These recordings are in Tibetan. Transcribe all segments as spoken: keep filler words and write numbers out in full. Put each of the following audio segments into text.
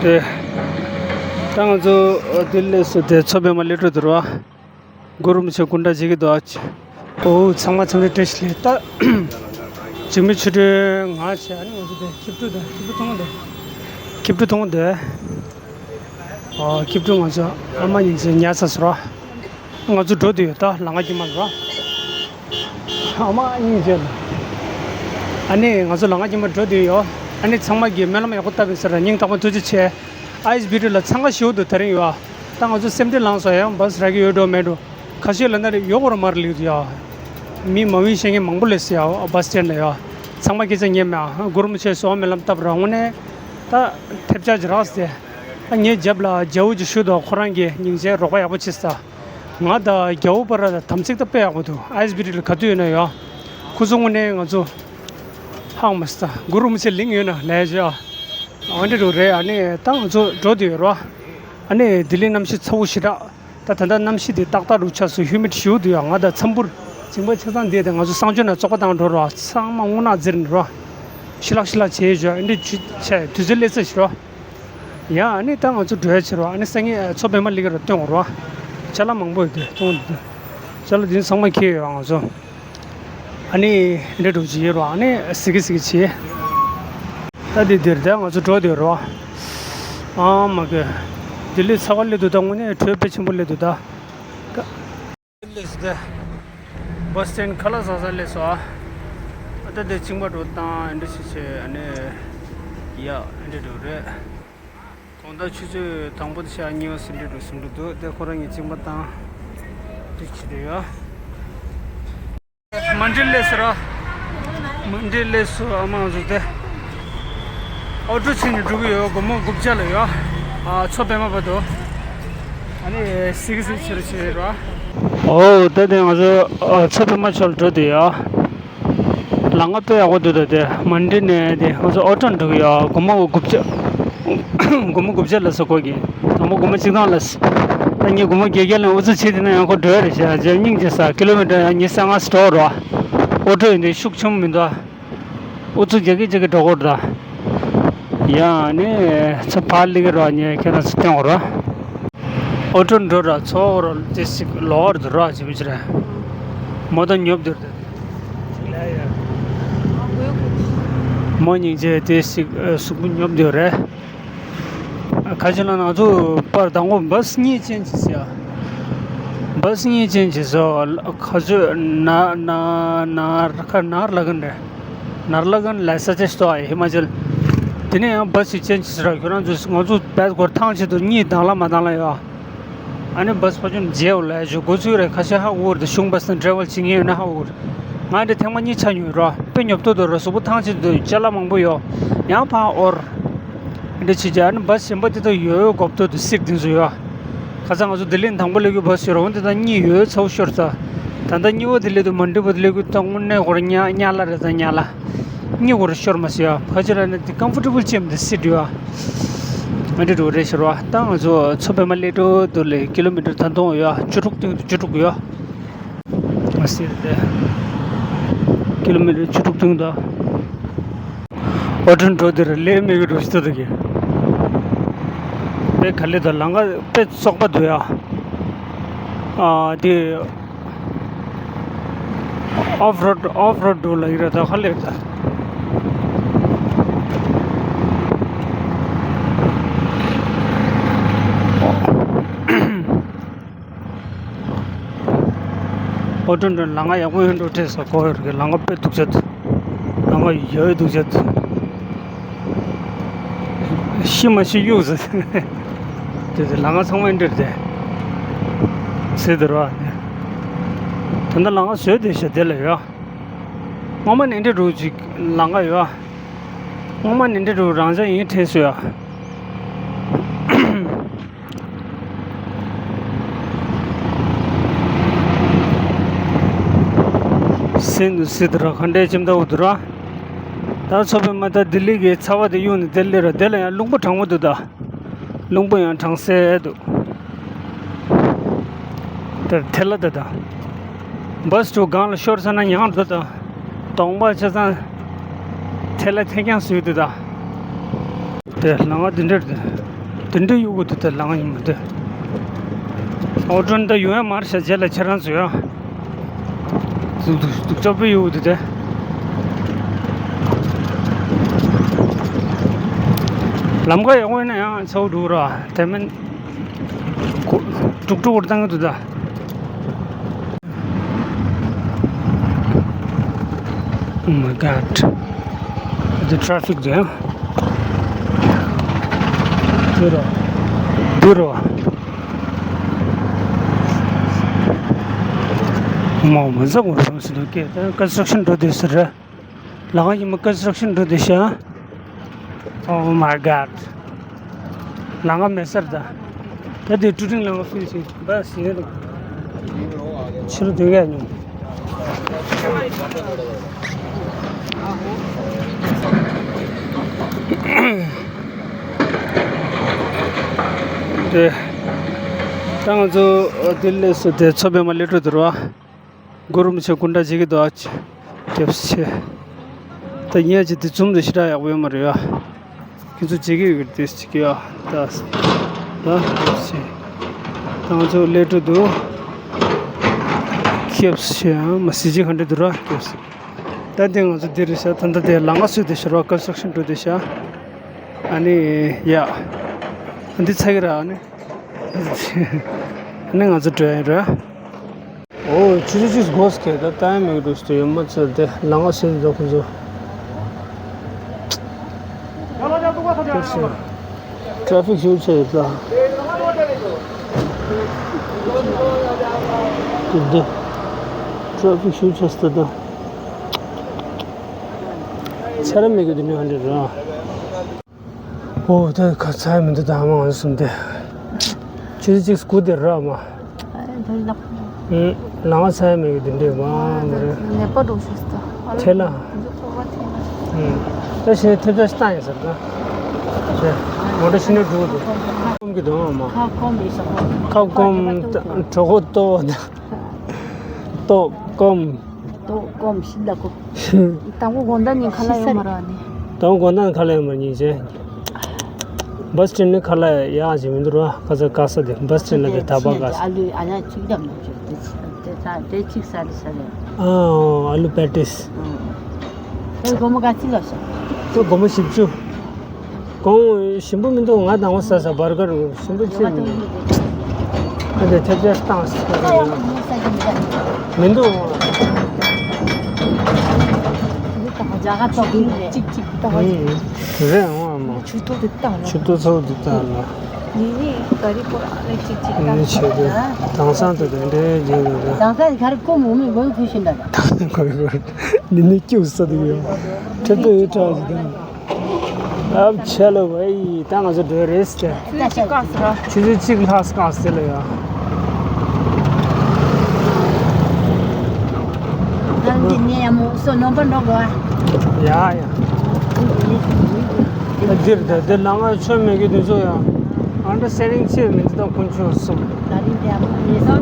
དེ། ད་ང་ཚོ་ལྡི་ལི་སླེབས་སོང་། དེ་མཚོ་པདྨ་སླེབས་འགྲོ་འདུག་ར། གུ་རུ་རིན་པོ་ཆེ་སྐུ་འདྲ་མཇལ་གྱི་འདུག་ཨ། ཨོ་ཚང་མ་འཚམས་འདྲི་བཀྲ་ཤིས་བདེ་ལེགས། ད་འཇིགས་མེད་ཆོས་སྒྲོན་ང་བྱས། ཨ་ནི་ང་ཚོ་དེ་སྐྱིབས་འགྲུལ་དང་སྐྱིབས་འགྲུལ་གཏོང་གི་འདུག་སྐྱིབས་འགྲུལ་གཏོང་གི་འདུག་ཨོ་སྐྱིབས་འགྲུལ་ང་ཚོ་ཨ་མ་ཉིན་མཚན་ཉར་ཚར་སོང་ར། ང་ཚོ་འགྲོ་དུས་ད་ལམ་ཁ་དཀྱིལ་མ་ར། ཨ་མ་སྙིང་རྗེ་ལ། ཨ་ནི་ང་ཚོ་ལམ་ཁ་དཀྱིལ་མ་འགྲོ་དུས་ཡོད། ཨ་ནི་ཚང་མ་གིས་སྨོན་ལམ་ཡག་པོ་བཏབ་པའི་ཟེར་ར། སྙིང་ཐག་པ་ཐུགས་རྗེ་ཆེ། ཨའི་སི་བི་ཊི་ལ་འཚང་ཁ་ཞེ་པོ་འདུག་དེ་རིང་ཡོད། ད་ང་ཚོ་སེམས་ཁྲལ་ལངས་སོང་ཡ། བཱས་རག་གི་ཡོད་འགྲོ་མེད་འགྲོ། ཁ་ཤས་ལ་ན་རེ་ཡོད་གོ་ར་མར་ལིག་ཡ། མི་མ་ཝིན་ཤེས་མཁན་མང་པོ་སླེབས་སོང་ཡ་བཱས་སི་ཊེན་ལ་ཡ། ཚང་མ་སྐད་ཆ་ཉན་མེད་ཨ། གུ་རུ་རིན་པོ་ཆེ་གསོལ་བ་སྨོན་ལམ་བཏབ་ར་དངོས་གནས། ད་ཐེབས་ཆག་ཅིག་རག་སྟེ། ཨ་ངའི་རྒྱབ་ལ་རྒྱལ་པོ་ཅིག་བཞུགས་འདུག་ཁོ་རང་གིས་སྙིང་རྗེ་རོགས་པ་ཡག་པོ་བྱས་སོང་། ང་དང་རྒྱལ་པོ་བར་ལ་དམ་ཚིག་ད་དཔེ་ཡག་པོ་འདུག་ཨའི་སི་བི་ཊི་ལ་ག་དུས་ཡོད་ན་ཡོད། ཁོ་ཚོ་དངོས་གནས་ང་ཚོ་ཧ་གོ་མ་སོང་། གུ་རུ་རིན་པོ་ཆེ་ལིང་ཡོད་ན་ལས་བྱེད་ཨ། འོ་འདྲ་འདྲ་རེད། ཨ་ནི་ད་ང་ཚོ་འགྲོ་དུས་ཡོད་ར། ཨ་ནི་ལྡི་ལི་གནམ་གཤིས་ཚ་པོ་ཞེ་དྲག་ད་ད་ལྟ་གནམ་གཤིས་དེ་ཏག་ཏག་རུ་ཆགས་སོང་། ཧིའུ་མིཌ་ཞེ་པོ་འདུག་ཡ། ང་དང་འཚམས་པོ་རྗིང་པ་ཆ་ཚང་འདི་དང་ང་ཚོ་གསང་སྤྱོད་ནང་བཙོག་པ་བཏང་འགྲོ་ར། ཚང་མ་རྔུལ་ནག་འཛིར་འགྲོ་ར། ཤི་ལག་ཤི་ལག་བྱས་བྱས་འདི་ཆུ་ཆ་དུས་ཚོད་སླེབས་ཚར་ཞིག་ར། ཡ་ཨ་ནི་ད་ང་ཚོ་འགྲོ་ཡ་ཕྱིར་ར། ཨ་ནི་སང་ཉིན་མཚོ་པདྨ་སླེབས་ཀྱི་ར་སྟོན་དགོས་ར། ཅ་ལག་མང་པོ་ཡོད་དེ་གཏོང་འདུག་ཅ་ལག་འདི་ཚང་མ་འཁྱེར་ཡོད་ང་ཚོ། ཨ་ནི་འདྲ་འགྲོ་གི་ཡོད་ར། ཨ་ནི་ཟིག་གི་ཟིག་གི་བྱས། ད་འདི་འདིར་ད་ང་ཚོ་འགྲོ་འདོད་རོ། ཨ་མ་གི། ལྡི་ལི་ཚ་བ་སླེབས་འདུག་ད་དངོས་གནས་དྲོད་དཔེ་ཆེན་པོ་སླེབས་འདུག་ད། ད། སླེབས་སོང་ད། བཱས་སི་ཊེན་ཁ་ལག་ཟ་ས་སླེབས་སོང་ཨ། ཨ་ད་དེ་གཅིན་པ་འགྲོ་བཏང་ཨེ་འདྲ་ཞིག་བྱས་ཨ་ནི། ཡ་ཨེ་འདྲ་འགྲོ་རེད། དགོང་དག་ཆུ་ཚོད་དང་པོ་དེ་ཤག་གཉིས་པ་ཟིན་འདྲ་འགྲོ་ཟིན་འགྲོ་འདུག་དེ་ཁོ་རང་གཉིས་གཅིན་པ་བཏང་། དེ་ཅི་འདྲ་ཡོད། མན་ཌི་སླེབས་སོང་ར། མན་ཌི་སླེབས་སོང་ཨ་མ་ང་ཚོ་དེ། ཨོ་ཊོ་ཕྱིན་ནས་འགྲོ་གི་ཡོད། སྒོར་མོ་དགུ་བརྒྱ་ལ་ཡོད། ཨ་མཚོ་པདྨ་བར་དུ། ཨ་ནི་སིག་སིག་ཕྱིར་ཕྱིར་ར། ཨོ་ད་དེ་ང་ཚོ་ཨ་མཚོ་པདྨ་ཕྱོགས་ལ་འགྲོ་དུས་ཡ། ལམ་ཁ་དཔེ་ཡག་པོ་འདུག་ད་དེ་མན་ཌི་ནས་དེ་ང་ཚོ་ཨོ་ཊོ་འགྲོ་གི་ཡོད། སྒོར་མོ་དགུ་བརྒྱ། སྒོར་མོ་དགུ་བརྒྱ་ལ་ཟེར་གོ་གི། དང་པོ་སྒོར་མོ་གཅིག་སྟོང་ལ། ད་ངས་སྒོར་མོ་བརྒྱད་བརྒྱ་ལེན་ཨུ་ཚུགས་བྱས་དེ་ན་ཡང་ཁོ་འགྲོ་ཡ་རེད་ཤག་རྗེས་སྙིང་རྗེ་ས་ཀི་ལོ་མི་ཊར་ཡང་ཉི་ཤུ་རྩ་ལྔ་ཙམ་འགྲོ་རོགས། ཨོ་ཊོ་ཡིན་དུས་ཤུགས་ཆེན་པོ་མི་འདུག་ཨུ་ཚུགས་རྒྱག་གི་རྒྱག་གི་འགྲོ་དགོས་རེད་ད། ཡང་ནི་ཚོ་ཕར་སླེབས་ཀྱི་རོགས། ངས་ཁྱེད་རང་ཚོ་སྟོན་དགོས་རོགས། ཨོ་ཊོ་འགྲོ་ར་ཚོ་འོ་ར་དེ་ཞིག་ལོག་ར་འདུག་ར་ཇི་མི་ཅི་ར། མོ་ད་ཉོབ་འདུག་ར། མོ་སྙིང་རྗེ་དེ་ཞིག་གཟུགས་པོ་ཉོབ་འདུག་ར། ཁ་ཆེ་ལ་ང་ཚོ་པར་དང་པོ་བཱས་གཉིས་ཅན་གྱི་ཟེར་ཡ། བཱས་གཉིས་ཅན་གྱི་ཟེར་བ་ཁ་ཚོད་ན་ན་ན་ཁ་ནར་ལ་གན་རེད། ནར་ལ་གན་ལ་ས་ཆ་ཞིག་ཏོ་ཧི་མ་ཅལ། དེ་ནས་ཡང་བཱས་ཤིག་ཅན་གྱི་ཟེར་བ་ཁྱོད་རང་ཚོ་ང་ཚོ་བཱས་སྐོར་ཐང་ཆེད་དུ་གཉིས་དང་ལ་མ་དང་ལ་ཡོད། ཨ་ནི་བཱས་ཕ་ཆུང་མཇལ་བ་ལ་ཞུ་འགོ་ཚུགས་རེད། ཁ་ཤས་ཧ་གོ་གི་རེད། གཞུང་བཱས་དང་ཌ་རའི་ཝར་བྱེད་མཁན་ཡོད་ན་ཧ་གོ་གི་རེད། ང་འདི་ཐེངས་མ་གཉིས་ཆ་མྱོང་རོགས། དཔེ་ཉོབ་ཏོ་འདུག་ར། གཟུགས་པོ་ཐང་ཆད་འདུག་ཅ་ལག་མང་པོ་ཡོད། ཡང་ཕར་འོར། འདི་བྱེད་ཀྱི་ཨ་ནི་བཱས་གཞན་པ་དེ་དག་ཡོད་ཡོད་གོབ་ཏོ་འདུག་སིག་དེ་ཚོ་ཡོད། ཁ་སང་ང་ཚོ་ལྡི་ལི་དང་པོ་སླེབས་རྒྱུ་བཱས་ཡོད་ར། འོན་ཏེ་ད་གཉིས་ཡོད་ཚ་བོ་ཤོར་ཚར། ད་ལྟ་གཉིས་པ་དེ་སླེབས་འདུག་མན་ཌི་བར་དུ་སླེབས་རྒྱུ་ད་དངོས་གནས་ཁོ་ར་ཉ་ཉ་ལ་རེད། ད་ཉ་ལ། གཉིས་ཁོ་ར་ཤོར་མ་སོང་ཡ། ཕ་ཆེ་ལ་ནི་དེ་ཀམ་ཕོར་ཊེ་བལ་ཅན་དེ་སིག་ཡོད། ཨ་འདྲ་འགྲོ་རེད་ཤོར་བ། ད་ང་ཚོ་མཚོ་པདྨ་སླེབས་འགྲོ་འདུག་ལས་ཀི་ལོ་མི་ཊར་ད་དུང་ཡོད། བཅུ་དྲུག་སྟེང་དུ་བཅུ་དྲུག་ཡོད། ང་སི་རེད། ཀི་ལོ་མི་ཊར་བཅུ་དྲུག་སྟེང་དུ། ཨོ་ཊོ་འགྲོ་དེར་ལས་མེད་གི་འགྲོ་ཞིག་ཏུ་གི། དཔེ་ག་ལེ་དང་ལམ་ཁ་དཔེ་བཙོག་པ་འདུག་ཡ། ཨ་དེ། ཨོཕ་རོཌ་ཨོཕ་རོཌ་འགྲོ་ལ་ཡི་ར་ད་ཁ་ལེ་ད། ཨོ་ཊོ་འདྲ་ལམ་ཁ་ཡག་པོ་ཡོད་འགྲོ་དྲན་ས་གོ་ཡོད་རེད། ལམ་ཁ་དཔེ་སྡུག་ཅག་འདུག་ལམ་ཁ་ཡོད་སྡུག་ཅག་འདུག་ཤི་མ་ཤི་གཡུག་ཟེར། དེ་ཚོ་ལམ་ཁ་ཚང་མ་འདྲ་རེད། ཟེར་དེ་རོ། ད་ལྟ་ལམ་ཁ་བཟོས་བསྡད་ཤག་དེ་ལ་ཡོད། སྔོན་མ་ནས་འདྲ་རུ་ཅིག་ལམ་ཁ་ཡོད། སྔོན་མ་ནས་འདྲ་རུ་རང་ཅག་ཡིན་དྲན་སོང་ཡ། སེམས་སུ་སྲིད་དུ་ར་ག་འདྲའི་ཁྱིམ་ཐབ་འདུག་ར། ད་མཚོ་པདྨ་ད་ལྡི་ལི་གི་ཚ་བ་དེ་གཡུག་ནས་དེ་སླེབས་ར། དེ་ལ་ཡང་རླུང་བུ་གྲང་མོ་འདུག་ད། རླུང་བུ་ཡང་གྲང་སེ་འདུག་དེར་ཐལ་ལ་ད་ད། བཱས་ཀྲུ་སྒང་ལ་ཤོར་ཚར་ན་ཡང་འགྲོ་ད། གདོང་པ་ཆ་ཚང་ཐལ་ལ་ཐལ་རྐྱང་བཟོས་འདུག་ད། དེ་ལམ་ཁ་འདི་འདྲ་རེད། དེ་འདྲ་གཡུག་གི་འདུག་དེ་ལམ་ཁ་ཡིན་མ་དེ། ཨོ་ཏྲོན་ད་ཡོང་ཡ་མ་རེད་ཤག་རྗེས་ལ་ཁྱེད་རང་ཚོ་ཡོང་། སྡུག་སྡུག་སྡུག་ཅག་པོ་གཡུག་གི་འདུག་དེ། ལམ་ཁ་ཡག་པོ་ཡིན་ན་ཡང་ཚ་བོ་འགྲོ་གི་རེད་དེ་མིན། ཁོ་དཀྲུག་དཀྲུག་བཏང་གི་འདུག་ད། Oh my God. The traffic jam. འདི་རོ། འདི་རོ། མོ་མ་ཟ་གོ་རོ་སི་དོ་ཀེ། construction འགྲོ་དུས་ཟེར། ལམ་ཁ་ཡིན་མ་construction འགྲོ་དུས་ཤ། Oh my God. ལམ་ཁ་མེད་སར་ད། ད་དེ་ཀྲུ་ཀྲིང་ལམ་ཁ་ཕུལ་ཞིག་འབའ་ཞིག་རེད། ཕྱི་རུ་སྡོད་གས་མྱོང་། དེ། ད་ང་ཚོ་ལྡི་ལི་སུ་དེ་མཚོ་པདྨ་གླེ་ཕྲུག་དུ་རུ་བ། གུ་རུ་རིན་པོ་ཆེ་སྐུ་འདྲ་བྱེད་ཀྱི་འདུག་ཨ། སྐྱབས་ཆེ། ད་ཉལ་ཆེ་དེ་འཛུམ་དེ་ཞེ་དྲག་ཡག་པོ་ཡོད་མ་རེད་ཨ། ཁྱེད་ཚོ་བྱེད་ཀྱི་ཡོད་ཀྱི་རེད་དེ་ཅིག་ཡ། ད་ད་སྐྱབས་ཆེ། ད་ང་ཚོ་གླེ་ཕྲུག་འདུག་སྐྱབས་ཆེ་ཨ་མ་གཟི་བརྗིད་ག་འདྲ་འདུག་ར་སྐྱབས་ཆེ། ད་དེ་ང་ཚོ་འདིར་རེད་ཤག་ད་ད་དེ་ལམ་ཁ་བཟོས་དེ་ཤར་བ་construction འགྲོ་དེ་ཤག་ཨ་ནི་ཡ། འདི་ཚ་གི་ར་ཨ་ནི། ཨ་ནི་ང་ཚོ་འགྲོ་ཡ་ར། ཨོ། ཆུ་ཚོད་གཅིག་འགོར་སོང་ད། ལྟ་ཡ་མེད་འགྲོ་ཞིག་ཡོད་མ་ཚད་དེ་ལམ་ཁ་ཟེར་འདུག་ཁོ་ཚོ། ཁྱོད་ཚོ་ཊ་ཕིག་ཞེ་པོ་ཆགས་ཡོད་ད། འདི་ཊ་ཕིག་ཞེ་པོ་ཆགས་སོང་ད། ཚ་ར་མེད་གི་འདི་འདྲ་ཧ་འདྲ་ར། ཨོ་ད་ཁ་ཚ་ཡ་མི་འདུག་ད་མ་ང་གསུམ་དེ། ཆུ་ཚོད་གཅིག་སྒུག་དེ་ར་མ། ཨ་ད་ལགས། ཨུ། ལམ་ཁ་ཚ་ཡ་མེད་གི་དེ་འདྲས་མ་མ་རེད། ནད་པ་འགྲོ་ཤེས་སོ། ཁྲེལ་ལ། འདི་ཚོ་ཁོ་བ་ཁྲེལ་ལ། ཨུ། ད་ཕྱིན་ཐེབས་ཆག་ཞིག་བཏང་ཡིན་ཟེར་ན། ཤེས། མོ་ཊ་ཕྱིན་ནས་འགྲོ་འདུག་སྐོམ་གི་འདུག་མ། ཁ་སྐོམ་ཡིན་ས་ཁོ། ཁ་སྐོམ། གྲོད་ཁོག་ལྟོགས། ལྟོགས་སྐོམ། ལྟོགས་སྐོམ་ཤི་ལ་ཁོ། དང་པོ་དགོང་དག་ཉིན་ཁ་ལག་ཡོད་མ་རེད་ནི། དང་པོ་དགོང་དག་ཁ་ལག་ཡོད་མ་རེད་ཉིན་བྱེད། བ་སི་སི་ཊེན་ནི་ཁ་ལག་ཡག་ཅིག་མི་འདུག་ར། ཁ་ཚ་དཀའ་ས་དེ་བ་སི་སི་ཊེན་ལ་དེ་ད་པ་དཀའ་ས། ཨ་ལུ་ཨ་ཡ་གཅིག་ལ་མ་བཅུག་དེ་ཚ་དེ་ཚ་དེ་གཅིག་ས་རེད་ས་རེད། ཨ་ཨ་ལུ་པེ་ཏིས། ཨ་དེ་སྒོར་མོ་ག་ཚོད་ལ་ཤག་དེ་སྒོར་མོ་བཞི་བཅུ། གོང་ཞིམ་པོ་མི་འདུག་ང་དང་པོ་ཟ་ས་བར་གར་ཞིམ་པོ་ཅིག་མི་འདུག་ཨ་འདྲ་ཐེབས་ཆག་བཏང་ས་མི་འདུག་རྒྱ་གར་ཐོག་གི་རེད། གཅིག་གཅིག་ཏོག་ཨང་། རེད་འོང་ཨ་མ། ཆུ་ཏོག་དེ་བཏང་ལ། ཆུ་ཏོག་ཚ་བོ་དེ་བཏང་ལ། ནི་ནི་ག་རི་པོ་ར་ལེ་གཅིག་གཅིག་ནི་བཏང་ཆེ་དེ། དང་སང་དེ་དེ་འདྲའི་རྒྱན་ཡོད་རེད། དང་སང་ག་རི་ཀོ་མོ་མི་གོ་གོ་ཤིན་ད། གོ་གོ། ནི་ནི་སྐྱུག་ས་དེ་ཡོད། ཁྲེ་པེ་ཡོད་གྲགས་ཟེར་དེ། ཨབ་ཆེ་ལོ་བའི་ད་ང་ཚོ་འགྲོ་རེས་ཏེ། ཆུ་ཚོད་གཅིག་ལྷག་སྐར་ཟེར་ལ་ཡ། ད་འདི་ནས་ཡ་མོ་སོ་ནོ་པ་འགྲོ་གོ། ཡ་ཡ། འདིར་དེ་དེ་ལམ་ཁ་ཆོད་མེད་གི་དུས་ཚོད་ཡ། ཨ་འདྲ་སེ་རིང་ཆེ་མི་འདི་དང་ཀུན་ཆོད་གསུམ། ད་རིང་དེ་ཡ་མོ་ནས་སོ།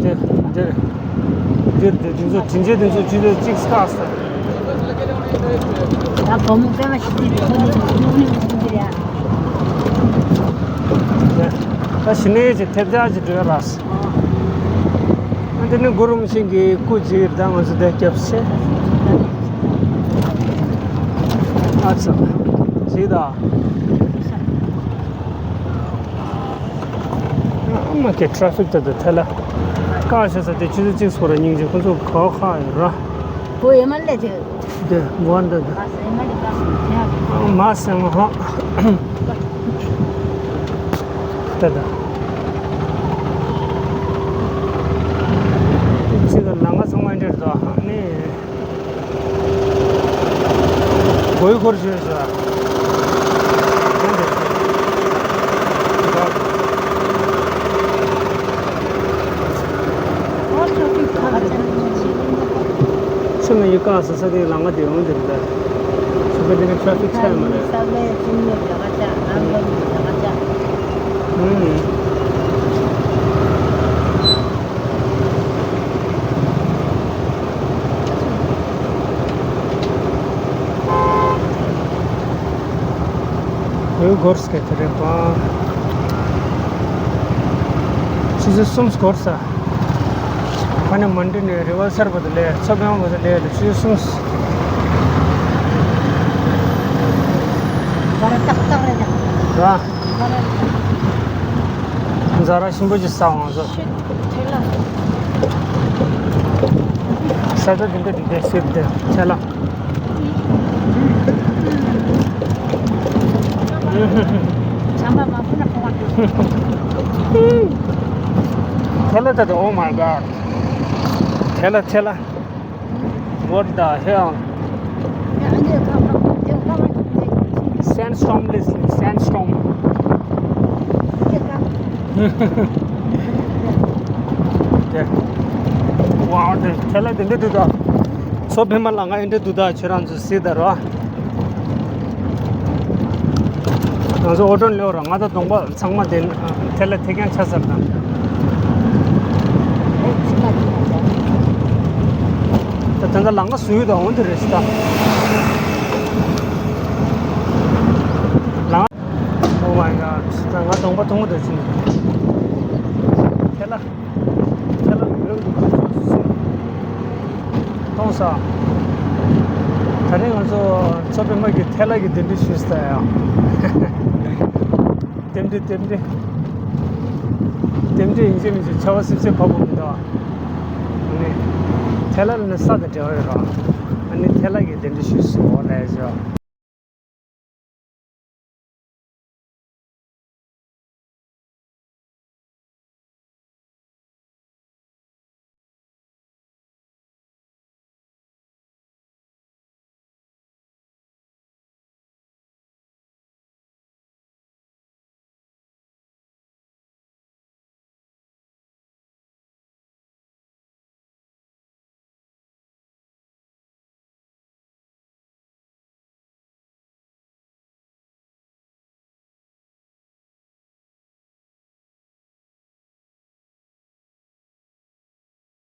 འདིར་འདིར་འདིར་དེ་དུས་ཚོད་དྲིན་ཆེ་དུས་ཚོད་ཆུ་ཚོད་གཅིག་སྐར་ཟེར། ད་བུ་མོ་པད་མ་ཤི་དུས་ཁོ་ནི་ནུ་ནི་མི་འདིར་ཡ། ད་ཕྱི་ནས་ཀྱི་ཐེབས་ཆག་ཅིག་འགྲོ་ར། ཨ་འདི་ནི་གུ་རུ་རིན་པོ་ཆེ་གི་སྐུ་ཅིག་རེད། ད་ང་ཚོ་འདིར་སྐྱབས་ཆེ། ཨ་ཙི། ཅིག་ད། ཨ་མ་ཀེ་ཊ་ར་ཕིག་ད་ད་ཐལ་ལ། ཀ་ཤ་ས་དེ་ཆུ་ཚོད་གཅིག་སྐོར་ར་སྙིང་རྗེ། ཁོ་ཚོ་ག་ཁ་ཡོད་ར། བུ་ཡེ་མ་ལེ་ཅིག་དེ་མོ་འདི་དེ། མ་སེ་མ་ཧ། ད་ད། ཅི་ག་ལམ་ཁ་ཚང་མ་འདྲེར་དོ་ནི། གོས་འཁོར་བྱོས་ཟེར། ཚེ་མ་ཡི་ཀ་ས་ས་དེ་ལམ་ཁ་དེ་འོང་དེ་རེད། ཚུགས་པ་དེ་ནི་ཊ་ཕིག་ཆགས་ཡོད་མ་རེད། ས་ལའི་ཅུང་ཡོད་རྒྱ་གར་ཆགས། ཨང་ལོ་ནི་རྒྱ་གར་ཆགས། ཨུམ། དུས་འགོར་སྐད་དེ་རེད་པ། ཆུ་ཚོད་གསུམ་འགོར་ས། ཁ་ནས་མ་འདྲི་ནས་རི་བ་སར་བ་དུ་ལས་མཚོ་བོད་མ་བ་དུ་ལས་ལ་ཆུ་ཚོད་གསུམ། ཟ་ར་ཏག་ཏག་རེད་ད། ར། ཟ་ར་ཞིམ་པོ་ཅིག་ཟ་འོང་ཟོ། ཤིད་ཐེ་ལ། ས་ཆ་འདི་འདྲ་འདི་འདྲ་ཤིད་དེ་ཐེ་ལ། བྱམས་པ་མ་ཕུ་ན་ཕོ་བ། ཐེ་ལ་ད་དེ། Oh my god. ཐེ་ལ་ཐེ་ལ། What the hell? Sandstorm, listen, sandstorm. དེ། Wow, དེ་ཐེ་ལ་དེ་འདྲ་འདུག་ད། མཚོ་བོད་མ་ལ་ང་འདི་འདྲ་འདུག་ད། ཁྱེད་རང་ཚོ་གཟིགས་ད་རོ། ང་ཚོ་ཨོ་ཊོ་ལེའོ་ར་ང་དང་གདོང་པ་ཚང་མ་དེ་ཐེ་ལ་ཐེ་རྐྱང་ཆགས་ཚར་དང་། ད་ད་ལྟ་ལམ་ཁ་བཟོ་ཡུལ་དང་འོ་འདི་རེད་ཤི་ད། ལམ། Oh my god. ད་ང་གདོང་པ་མཐོང་གི་འདུག་ཅིང་། ཐེ་ལ། ཐེ་ལ་ཡོད་འདུག་ག་ཚོད་སུ་མཐོང་ས། ད་རེས་ང་ཚོ་མཚོ་པདྨ་གི་ཐེ་ལ་གི་གདན་འདྲེན་ཞུས་ས་ཡ། རྟེན་འབྲེལ། རྟེན་འབྲེལ། རྟེན་འབྲེལ་ཡིན་གཅིག་མིན་གཅིག་ཆར་པ་སིབ་སིབ་བབས་པ་མི་འདུག་ཨ། ནི། ཐེ་ལ་ལ་ནི་ས་དང་འབྲེལ་བ་ཡོད་ར། ཨ་ནི་ཐེ་ལ་གི་གདན་འདྲེན་ཞུས་སོ་ལས་བྱ།